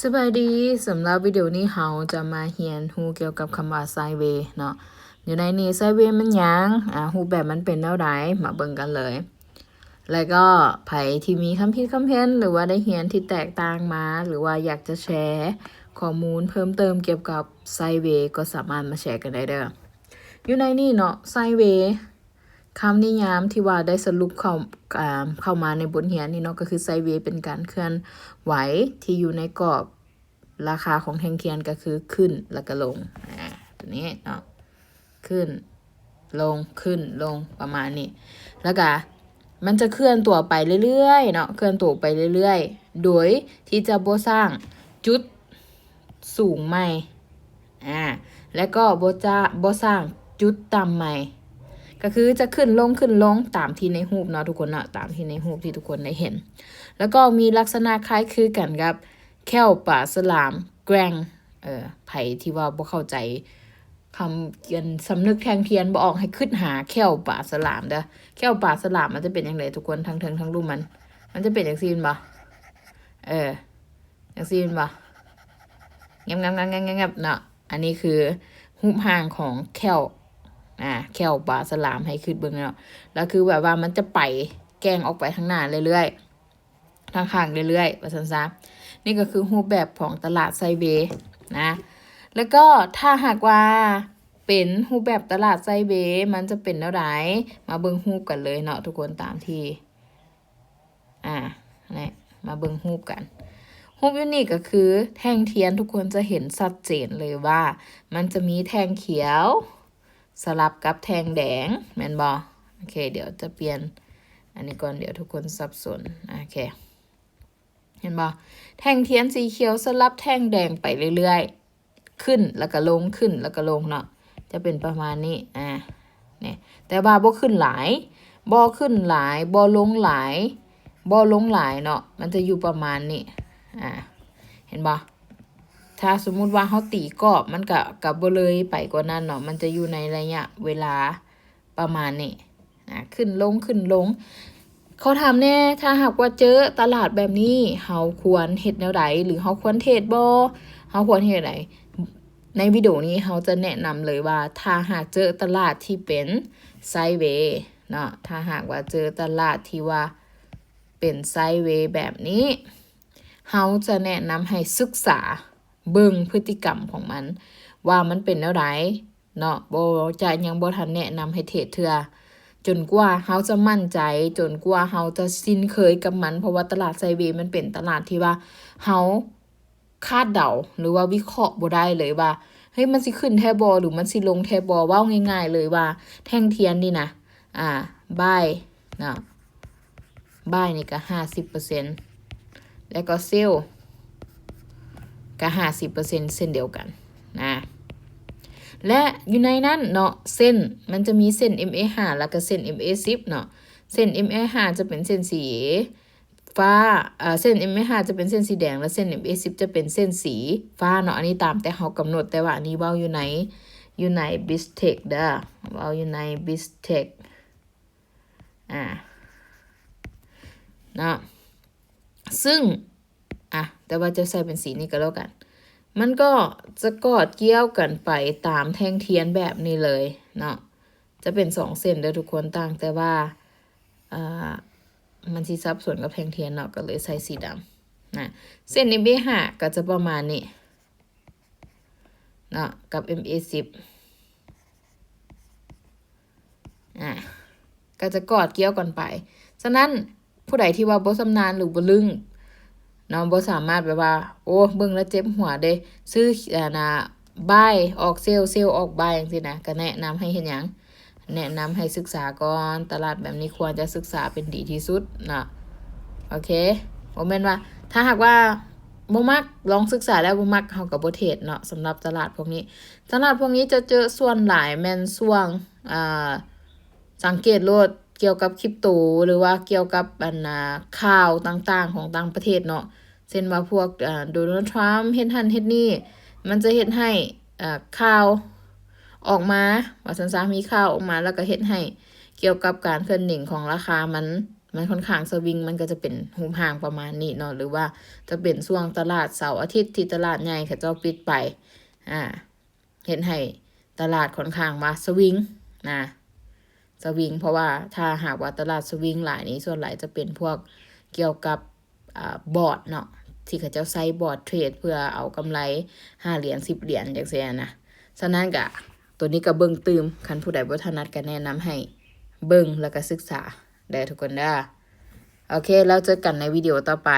ສະບາຍດີ, ສຳລັບວິດີໂອນີ້ເຮົາຈະມາຮຽນຮູ້ກ່ຽວກັບຄຳວ່າ ໄຊເວ ເນາະ. ຢູ່ໃນນີ້ ໄຊເວ ມັນຫຍັງ? ອາ, ຮູບແບບມັນເປັນແນວໃດ? ມາເບິ່ງກັນເລີຍ. ແລະກໍໃຜທີ່ມີຄຳຄິດຄຳເຫັນ ຫຼືວ່າໄດ້ຮຽນທີ່ແຕກຕ່າງມາ ຫຼືວ່າຢາກຈະແຊຂໍ້ມູນເພີ່ມເຕີມກ່ຽວກັບ ໄຊເວ ກໍສາມາດມາແຊກັນໄດ້ເດີ້. ຢູ່ໃນນີ້ເນາະ ໄຊເວ ຄຳນິຍາມທີ່ວ່າໄດ້ສະຫຼຸບເຂົ້າ ອາ ເຂົ້າມາໃນບົດຮຽນນີ້ເນາະ ກໍຄື ໄຊເວ ເປັນການເຄື່ອນໄຫວທີ່ຢູ່ໃນກອບລາຄາຂອງແທ່ງທຽນ ກໍຄືຂຶ້ນແລ້ວກໍລົງ ອາ ຕົວນີ້ເນາະ ຂຶ້ນລົງ ຂຶ້ນລົງ ປະມານນີ້. ແລ້ວກະມັນຈະເຄື່ອນຕົວໄປເລື້ອຍໆເນາະ ເຄື່ອນຕົວໄປເລື້ອຍໆ ໂດຍທີ່ຈະບໍ່ສ້າງຈຸດ ສູງໃໝ່ ອາ ແລະກໍບໍ່ຈະ ບໍ່ສ້າງຈຸດຕ່ຳໃໝ່ ກໍຄືຈະຂຶ້ນລົງ ຂຶ້ນລົງ ຕາມທີ່ໃນຮູບເນາະທຸກຄົນເນາະ ຕາມທີ່ໃນຮູບທີ່ທຸກຄົນໄດ້ເຫັນ. ແລ້ວກໍມີລັກສະນະຄ້າຍຄືກັນກັບແຂ້ວປາສະຫຼາມແກວ່ງ. ເອີ ໃຜທີ່ວ່າບໍ່ເຂົ້າໃຈຄຳ ສຳນຶກແທ່ງທຽນບໍ່ອອກ ໃຫ້ຄິດຫາແຂ້ວປາສະຫຼາມເດີ້. ແຂ້ວປາສະຫຼາມມັນຈະເປັນຈັ່ງໃດທຸກຄົນ? ທາງເທິງທາງລຸ່ມມັນ ມັນຈະເປັນຈັ່ງຊີ້ແມ່ນບໍ່? ເອີ ຈັ່ງຊີ້ແມ່ນບໍ່? ແງບໆໆໆໆເນາະ. ອັນນີ້ຄືຮູບຮ່າງຂອງແຂ້ວ ອາ ແຂ້ວປາສະຫຼາມ ໃຫ້ຄິດເບິ່ງເນາະ. ແລ້ວຄືແບບວ່າມັນຈະໄປແກວ່ງອອກໄປທາງໜ້າເລື້ອຍໆ ທາງຂ້າງເລື້ອຍໆ ວ່າຊັ້ນຊະ. ນີ້ກໍຄືຮູບແບບຂອງຕະຫຼາດໄຊເວນະ. ແລ້ວກໍຖ້າຫາກວ່າເປັນຮູບແບບຕະຫຼາດໄຊເວ ມັນຈະເປັນແນວໃດ? ມາເບິ່ງຮູບກັນເລີຍເນາະທຸກຄົນ ຕາມທີ່ ອາ ນີ້ ມາເບິ່ງຮູບກັນ. ຮູບຢູ່ນີ້ກໍຄືແທ່ງທຽນ ທຸກຄົນຈະເຫັນຊັດເຈນເລີຍວ່າ ມັນຈະມີແທ່ງຂຽວສະຫຼັບກັບແທ່ງແດງ ແມ່ນບໍ່? ໂອເຄ ດຽວຈະປ່ຽນອັນນີ້ກ່ອນ ດຽວທຸກຄົນສັບສົນ. ໂອເຄ ເຫັນບໍ່? ແທ່ງທຽນສີຂຽວສະຫຼັບແທ່ງແດງໄປເລື້ອຍໆ ຂຶ້ນແລ້ວກໍລົງ ຂຶ້ນແລ້ວກໍລົງເນາະ ຈະເປັນປະມານນີ້ ອາ ນີ້ ແຕ່ວ່າບໍ່ຂຶ້ນຫຼາຍ ບໍ່ຂຶ້ນຫຼາຍ ບໍ່ລົງຫຼາຍ ບໍ່ລົງຫຼາຍເນາະ ມັນຈະຢູ່ປະມານນີ້ ອາ ເຫັນບໍ່? ຖ້າສົມມຸດວ່າເຮົາຕີກອບ ມັນກະ ກະບໍ່ເລີຍໄປກວ່ານັ້ນເນາະ ມັນຈະຢູ່ໃນໄລຍະເວລາ ປະມານນີ້ນະ ຂຶ້ນລົງ ຂຶ້ນລົງ. ຂໍຖາມແດ່ ຖ້າຫາກວ່າເຈີຕະຫຼາດແບບນີ້ ເຮົາຄວນເຮັດແນວໃດ ຫຼືເຮົາຄວນເທຣດບໍ່? ເຮົາຄວນເຮັດແນວໃດ? ໃນວິດີໂອນີ້ເຮົາຈະແນະນຳເລີຍວ່າ ຖ້າຫາກເຈີຕະຫຼາດທີ່ເປັນໄຊເວເນາະ ຖ້າຫາກວ່າເຈີຕະຫຼາດທີ່ວ່າເປັນໄຊເວແບບນີ້ ເຮົາຈະແນະນຳໃຫ້ສຶກສາເບິ່ງພຶດຕິກຳຂອງມັນ ວ່າມັນເປັນແນວໃດ ເນາະ ບໍ່ ຈະຍັງບໍ່ທັນແນະນຳໃຫ້ເທຣດເທື່ອ ຈົນກວ່າເຮົາຈະໝັ້ນໃຈ ຈົນກວ່າເຮົາຈະຊິນເຄີຍກັບມັນ ເພາະວ່າຕະຫຼາດໄຊເວມັນເປັນຕະຫຼາດທີ່ວ່າເຮົາຄາດເດົາ ຫຼືວ່າວິເຄາະບໍ່ໄດ້ເລີຍວ່າ ເຮີ້ຍ ມັນຊິຂຶ້ນແທ້ບໍ່ ຫຼືມັນຊິລົງແທ້ບໍ່? ເວົ້າງ່າຍໆເລີຍວ່າແທ່ງທຽນນີ້ນະ ອາ ບາຍເນາະ ບາຍນີ້ກໍຫ້າສິບເປີເຊັນ ແລ້ວກໍເຊວກໍຫ້າສິບເປີເຊັນເຊັ່ນດຽວກັນນະ ແລະຢູ່ໃນນັ້ນເນາະ ເສັ້ນ ມັນຈະມີເສັ້ນເອັມເອຫ້າ ແລ້ວກໍເສັ້ນເອັມເອສິບເນາະ ເສັ້ນເອັມເອຫ້າຈະເປັນເສັ້ນສີຟ້າ ເອີ ເສັ້ນເອັມເອຫ້າຈະເປັນເສັ້ນສີແດງ ແລະເສັ້ນເອັມເອສິບຈະເປັນເສັ້ນສີຟ້າເນາະ ອັນນີ້ຕາມແຕ່ເຮົາກຳນົດ ແຕ່ວ່າອັນນີ້ເວົ້າຢູ່ໃນ ຢູ່ໃນ BISTEX ເດີ້ ເວົ້າຢູ່ໃນ BISTEX ອາ ເນາະ ຊຶ່ງ ອາ ແຕ່ວ່າຈະໃສ່ເປັນສີນີ້ກໍແລ້ວກັນ ມັນກໍຈະກອດກ່ຽວກັນໄປຕາມແທ່ງທຽນແບບນີ້ເລີຍເນາະ ຈະເປັນສອງເສັ້ນເດີ້ທຸກຄົນ ຕ່າງແຕ່ວ່າ ອາ ມັນຊິສັບສົນກັບແທ່ງທຽນເນາະ ກໍເລີຍໃສ່ສີດຳນະ ເສັ້ນເອັມເອຫ້າກໍຈະປະມານນີ້ ເນາະ ກັບເອັມເອສິບ ອາ ກໍຈະກອດກ່ຽວກັນໄປ. ສະນັ້ນ ຜູ້ໃດທີ່ວ່າບໍ່ຊຳນານ ຫຼື ບໍ່ລຶ້ງເນາະ ບໍ່ສາມາດແບບວ່າ ໂອ້ ເບິ່ງແລ້ວເຈັບຫົວເດ້ ຊື້ ອັນນ່າ ບາຍອອກເຊວ ເຊວອອກບາຍ ຈັ່ງຊີ້ນະ ກໍແນະນຳໃຫ້ເຮັດຫຍັງ? ແນະນຳໃຫ້ສຶກສາກ່ອນ ຕະຫຼາດແບບນີ້ຄວນຈະສຶກສາເປັນດີທີ່ສຸດເນາະ. ໂອເຄ ບໍ່ແມ່ນວ່າ ຖ້າຫາກວ່າບໍ່ມັກ ລອງສຶກສາແລ້ວບໍ່ມັກ ເຮົາກໍບໍ່ເທຣດເນາະ. ສຳລັບຕະຫຼາດພວກນີ້ ຕະຫຼາດພວກນີ້ຈະເຈີສ່ວນຫຼາຍແມ່ນຊ່ວງ ອ່າ ສັງເກດໂລດ ກ່ຽວກັບຄຣິບໂຕ ຫຼືວ່າກ່ຽວກັບ ອັນນ່າ ຂ່າວຕ່າງໆຂອງຕ່າງປະເທດເນາະ. ເຊັ່ນວ່າພວກ ອາ ໂດນັລ ທຣຳ ເຮັດຫັ້ນເຮັດນີ້ ມັນຈະເຮັດໃຫ້ ອາ ຂ່າວອອກມາ ວ່າຊັ້ນຊະ ມີຂ່າວອອກມາ ແລ້ວກໍເຮັດໃຫ້ກ່ຽວກັບການເຄື່ອນເໜັງຂອງລາຄາມັນ ມັນຂ້ອນຂ້າງສະວິງ ມັນກໍຈະເປັນຮູບຮ່າງປະມານນີ້ເນາະ ຫຼືວ່າຈະເປັນຊ່ວງຕະຫຼາດເສົາອາທິດທີ່ຕະຫຼາດໃຫຍ່ເຂົາເຈົ້າປິດໄປ ອ່າ ເຮັດໃຫ້ຕະຫຼາດຂ້ອນຂ້າງວ່າສະວິງນະ ສະວິງ ເພາະວ່າຖ້າຫາກວ່າຕະຫຼາດສະວິງຫຼາຍນີ້ ສ່ວນຫຼາຍຈະເປັນພວກກ່ຽວກັບ ອ່າ ບອດເນາະ ທີ່ເຂົາເຈົ້າໃຊ້ບອດເທຣດເພື່ອເອົາກຳໄລຫ້າຫຼຽນ ສິບຫຼຽນ ຈັ່ງຊີ້ນະ. ສະນັ້ນກະ ໂຕນີ້ກະເບິ່ງຕື່ມ ຄັນຜູ້ໃດບໍ່ຖະໜັດກະແນະນຳໃຫ້ເບິ່ງ ແລ້ວກະສຶກສາເດີທຸກຄົນເດີ. ໂອເຄ ແລ້ວເຈີກັນໃນວິດີໂອຕໍ່ໄປ.